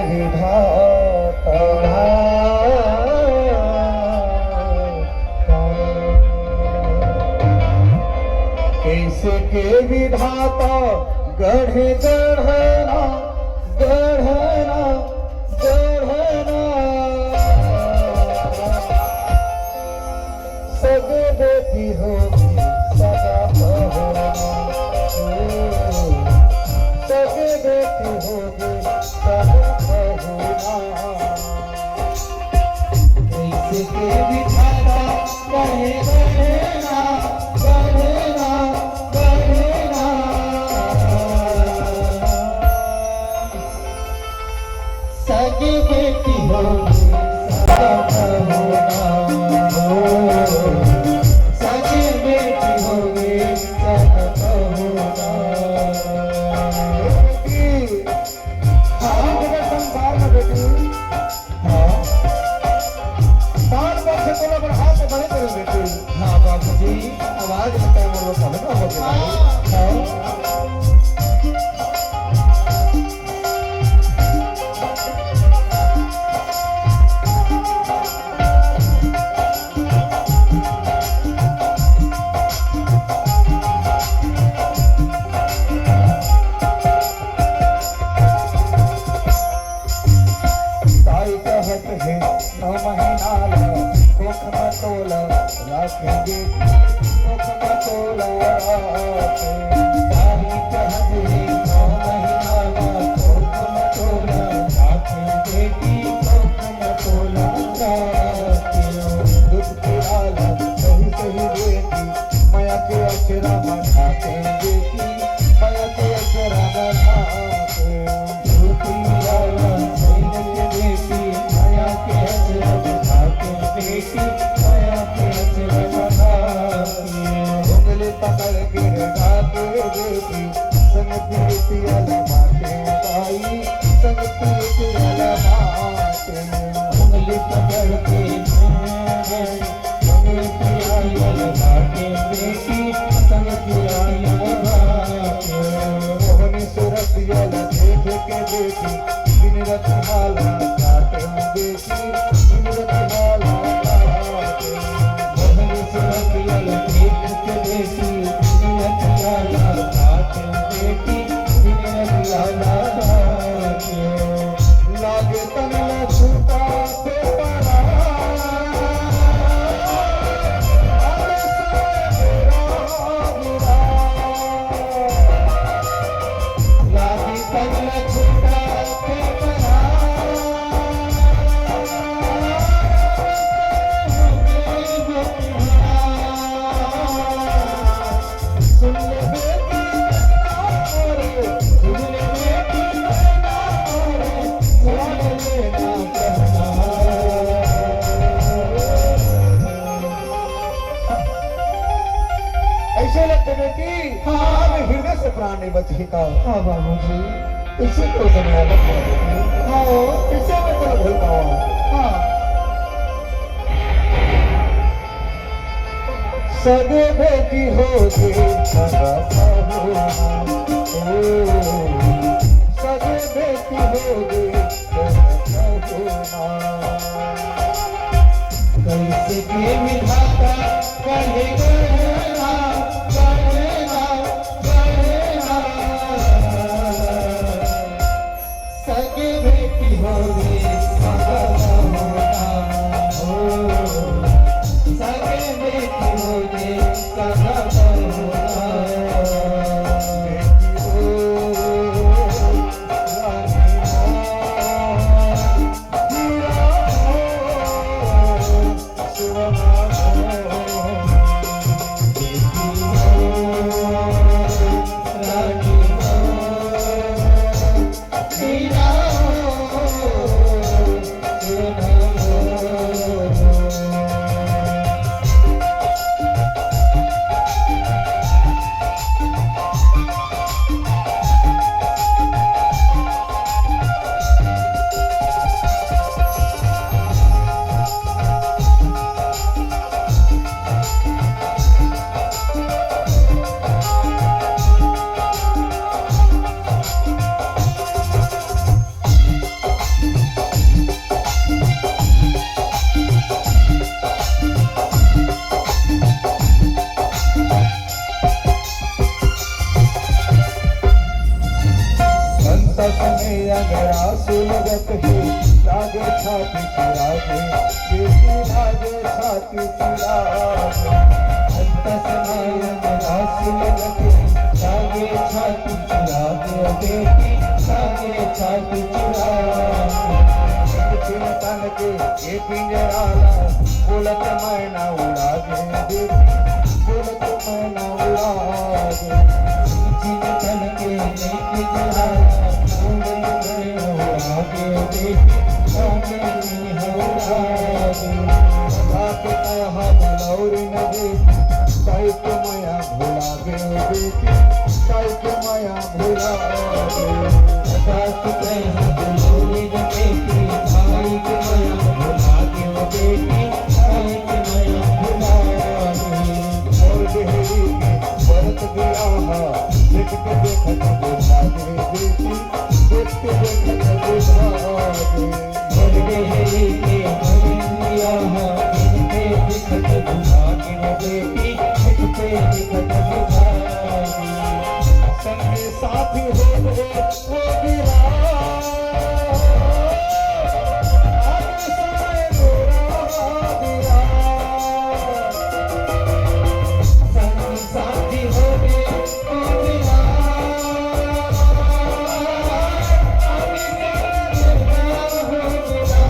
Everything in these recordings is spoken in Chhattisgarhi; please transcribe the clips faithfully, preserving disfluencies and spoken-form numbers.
विधाता, कइसे के विधाता गढ़े गढ़ना, गढ़ना, गढ़ना। सगे बेटी होगे सगा पहुना, सगे बेटी होगे सगा पहुना। कइसे के विधाता कहे गढ़ना, गढ़ना, गढ़ना। सगी बेटी होगे सगा पहुना, सगी बेटी होगे सगा पहुना। हाँ, मेरे संसार में बेटी, हाँ। सात वर्ष तोला बरहा के बड़े करे बेटी। हाँ बाबूजी, आवाज में तय मोर पहुना हो गया। हाँ। ताई कहत हे नौ महीना ला कोख म तोला राखेंगे, कोख म तोला राखे। ताई कहत हे नौ महीना ला कोख म तोला राखेंगे, कोख म तोला राखे। दूध पियाला सही सही बेटी, मया के अचरा म ढाकेंगे, मया के अचरा म ढाके। उंगली पकड़ के लगा के बेटी, संग पीतिया लगा के गाई, संग पीतिया लगा के। उंगली पकड़ के मोहनी सूरतिया ला देख के बेटी, दिन रतिया ला काटे बेटी, दिन रतिया ला काटे। मोहनी सूरतिया ला देख के बेटी, दिन रतिया ला काटे बेटी, दिन रतिया ला काटे। लागे तन ला छूटा थे परा। ऐसे लगते बेटी, हाँ। हृदय से प्राण नहीं बची का। हाँ बाबूजी। इसे तो समझा दो। हाँ, इसे मैं तो भूल पाऊँ। हाँ। सगे बेटी होगे सगा पहुना, ओ, सगे बेटी होगे सगा पहुना। कइसे के विधाता कहे गढ़ना, गढ़ना, गढ़ना। सगे बेटी होगे सगा पहुना हो, सगे बेटी होगे सगा पहुना। बेटी हो, रानी हो, हीरा हो, रखे, लागे छाती चिरागे, बेटी लागे छाती चिरागे। अंत समय में रास लगे, लागे छाती चिरागे, बेटी लागे छाती चिरागे। बिन तन के ये पिंजरा ला, बोलत मैना उड़ागे, बेटी बोलत मैना उड़ागे। जिन तन के ये पिंजरा ला, बोलत मैना उड़ागे, बेटी बोलत मैना उड़ागे। रात कहा बलौर नगे, ताई के मया भुलागे, बेटी ताई के मया भुलागे। मोर डेहरी के बरत बियाह, देख के देखत बुझा दे बेटी, देख के देखत बुझा दे। मोर डेहरी के बरत बियाह, देख के देखत बुझा दे बेटी, देख के देखत बुझा दे। संगी साथी हो गए वो गिरा, आगे समय बुरा दिया। संगी साथी हो गए वो गिरा, आगे समय बुरा हो गया।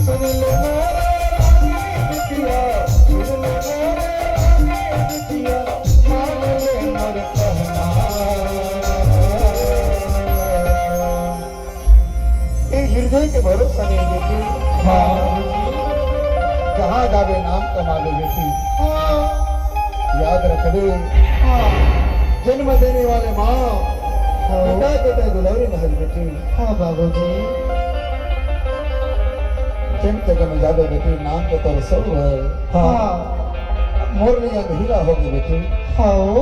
सुन ले मोरे रानी बिटिया, सुन ले मोरे रानी बिटिया, मान ले मोर कहना। ए हृदय के भरोसा नहीं बेटी। हाँ। जहाँ जाबे नाम कमाबे बेटी। हाँ। याद रखबे। हाँ। जन्म देने वाले माँ, हाँ। पिता के तय दुलारी महल बेटी। हाँ बाबूजी। जन तक में जाबे बेटी, नाम तो तोर सौ है। हाँ। मोर लिए अंधेरा होगे बेटी। हाँ।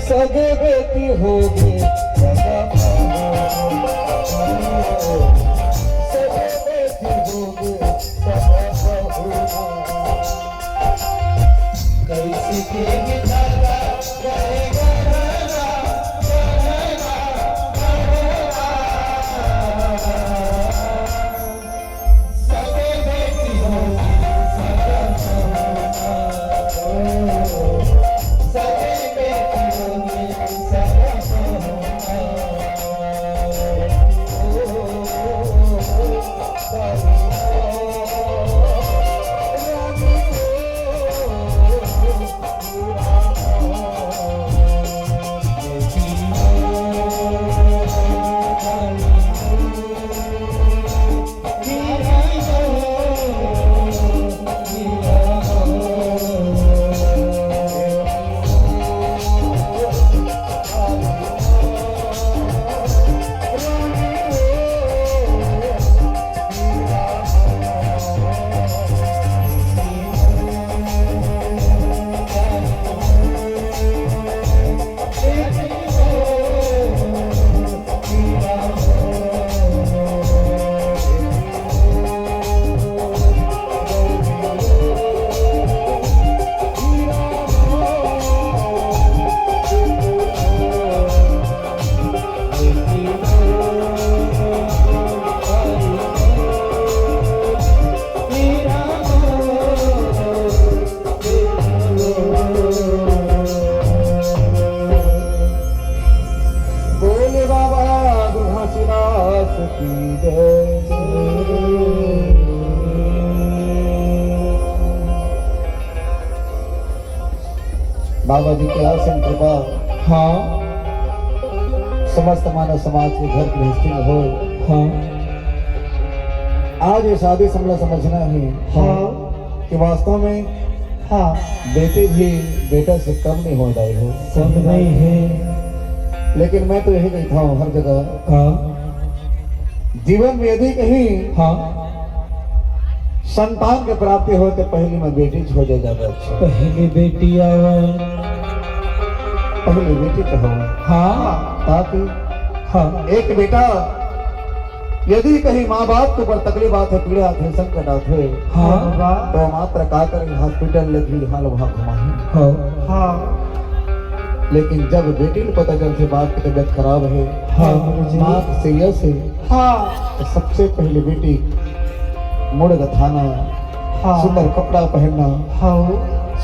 सगे बेटी होगे, सगा बहू। सगे बेटी होगे, सगा बहू। कैसे के विधाता करेगा रहना, रहना, रहना। सगे बेटी होगी, सगा बहू। सगे बेटी होगी, सगा बहू। भोले बाबा घासीदास की जय। बाबा जी के असीम कृपा। हाँ। समस्त मानव समाज के घर गृहस्थी में हो। हाँ। आज ये शादी से हमला समझना है। हाँ। कि वास्तव में हाँ। बेटी भी बेटा से कम नहीं हो जाए हो। कम नहीं है। लेकिन मैं तो यही कहता हूँ हर जगह। हाँ। जीवन में यदि कहीं हाँ। संतान के प्राप्ति हो तो पहली में बेटी हो जाए ज्यादा अच्छा। पहली बेटी आवे। पहली बेटी तो हो। हाँ। ताकि हाँ। एक बेटा यदि कहीं माँ बाप के ऊपर तकलीफ आत है, पीड़ा आत है, संकट आत है, हाँ। तो मात्र का करी, hospital ले भी हाल वहाँ घुमाही। हाँ। हाँ। लेकिन जब बेटी ल पता चलथे बाप के तबीयत खराब हे, हाँ, गुरुजी। माँ के सैया से, हाँ। तो सबसे पहले बेटी मुड़ गथाना, हाँ। सुंदर कपड़ा पहनना, हाँ।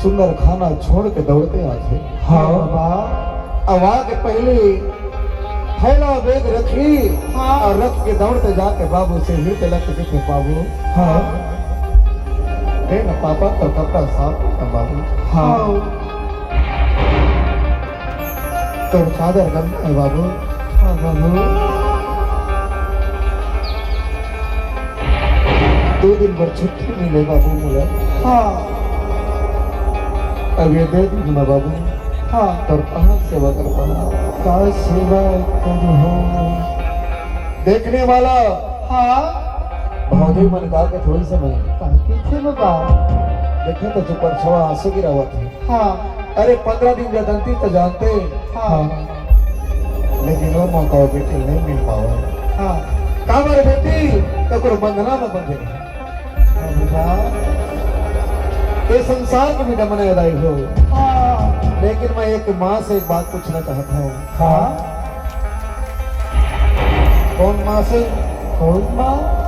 सुंदर खाना छोड़ के दौड़ते आथे। हाँ। बाबा। अब आके पहले थैला बैग रखी, हाँ। और रख के दौड़ते जाके बाबू से हृदय लग के देखे, "बाबू, हाँ। दे ना पापा तो कपड़ा साफ कर ना बाबू।" हाँ। तोर चादर गंदा हे बाबू। हाँ बाबू। दो दिन भर छुट्टी मिले बाबू मोला। हाँ। अब ये दे दिन में बाबू। हाँ। तोर कहाँ सेवा कर पाना? का सेवा करूँ? देखने वाला। हाँ। भौजी मन का के थोड़ी समय। का के थे बाबा? देखे तो चुपर छवा आंसू गिरावत हे। हाँ। अरे, पंद्रह दिन जदंती तो जानते। हाँ। लेकिन वो मौका वो बेटी नहीं मिल पावे। हाँ। काबर बेटी, ककरो बंधना में बंधे रहे। हाँ बेटा। ये संसार के भी डमने अदाई हो। हाँ। लेकिन मैं एक माँ से एक बात पूछना चाहता हूँ। हाँ। कौन माँ से? कौन माँ?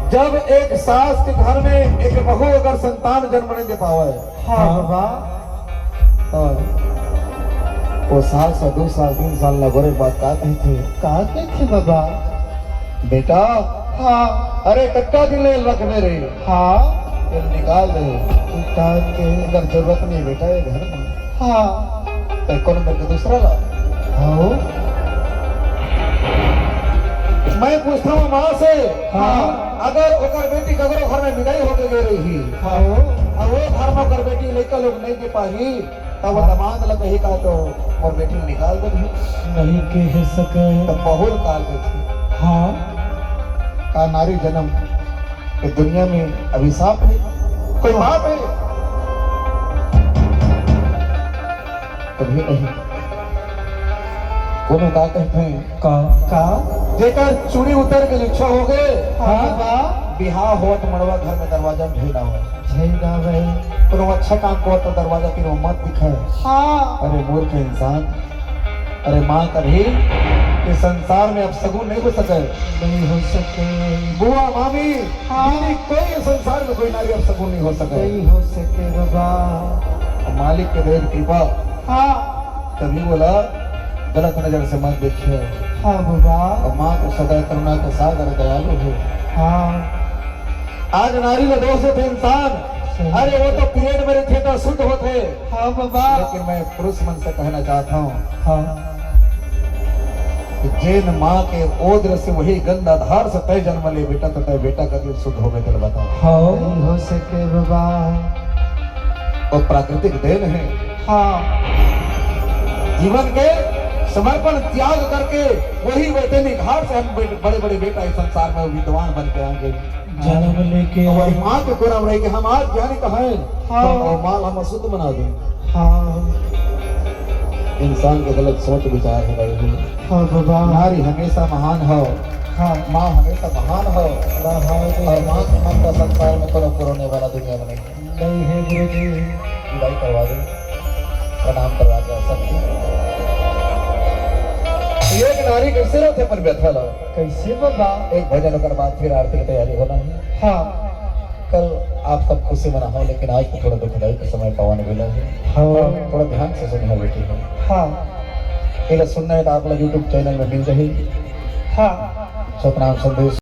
जब एक सास के घर में एक बहू अगर संतान जन्म नहीं दे पावे, हाँ। हाँ। हाँ। वो सास ह दू साल, तीन साल ला गोरे बात का कहिथे? का कहिथे बाबा? बेटा, हाँ। अरे कतका दिन ले रखबे रे? हाँ। ये निकाल दे। निकाल के। अगर जरूरत नहीं बेटा ये घर में। हाँ। तो कौन मेरे को दूसरा ला? हाँ। मैं पूछता हूँ माँ से, हाँ। अगर ओकर बेटी ककरो घर में विदाई होके गई रही, हाँ। और वो घर में ओकर बेटी लइका लोग नहीं दे पाही, तब वो दमाद ला कही का तो मोर बेटी निकाल दे। नहीं कह सके। तो बहुत काल के थी। हाँ। का नारी जन्म ये दुनिया में अभिशाप है? कोई पाप है? कभी नहीं। कोनो का कहते हैं? का? का? जेकर चूड़ी उतर के लुच्छा हो गए, हाँ। बिहाव होत मड़वा घर में दरवाजा में झैना हो। झैना रहे। कोनो अच्छा काम को तो दरवाजा तीर में मत दिखाए। हाँ। अरे मूर्ख इंसान, अरे माँ कभी इस संसार में अपशगुन नहीं हो सके। नहीं हो सके। बुआ, मामी, हाँ। दीदी, कोई इस संसार में कोई नारी अपशगुन नहीं हो सके। नहीं हो सके बाबा। मालिक के दया कृपा। हाँ। कभी बोला गलत नजर से मत देखियो। हाँ बाबा। और माँ तो सदा करुणा के सागर दयालु है। हाँ। आज नारी ला दोष देथे इंसान। सही। अरे वो तो पीरियड में रहिथे तो शुद्ध होथे। हाँ बाबा। लेकिन मैं पुरुष मन से कहना चाहता हूँ हाँ। कि जेन माँ के ओद्र से वही गंध आधार से तय जन्म ले बेटा, तो तय बेटा कति शुद्ध होबे तेला बता। हाँ। नहीं हो सके बाबा। वो प्राकृतिक देन है। हाँ। जीवन के समर्पण त्याग करके वही वैतनिक हार से हम बड़े बड़े बेटा इस संसार में विद्वान बन के आएंगे। जन्म लेके तो वही माँ के कोरा में रह के हम आज ज्ञानी कहें, हाँ। तो माँ ला हम शुद्ध बना दें। हाँ। इंसान के गलत सोच विचार है भाई। हाँ बाबा। नारी हमेशा महान हो, हाँ। माँ हमेशा महान हो, महान। और माँ के मन का संसार में कोनो पुरोने वाला दुनिया में नहीं। नहीं है गुरुजी। विदाई करवा दे, प्रणाम करवा दे सबके। एक नारी कैसे रहते अपन व्यथा ला? कैसे बाबा? एक भजन ओकर बाद फिर आरती की तैयारी होना है। हाँ। कल आप सब खुशी मनाओ, लेकिन आज तो थोड़ा दुखदाई का समय पवन मिला है। हाँ। थोड़ा ध्यान से सुनिए बेटी हो। हाँ। एला सुनना है तो आप लोग YouTube चैनल में मिल जाही। हाँ। सतनाम संदेश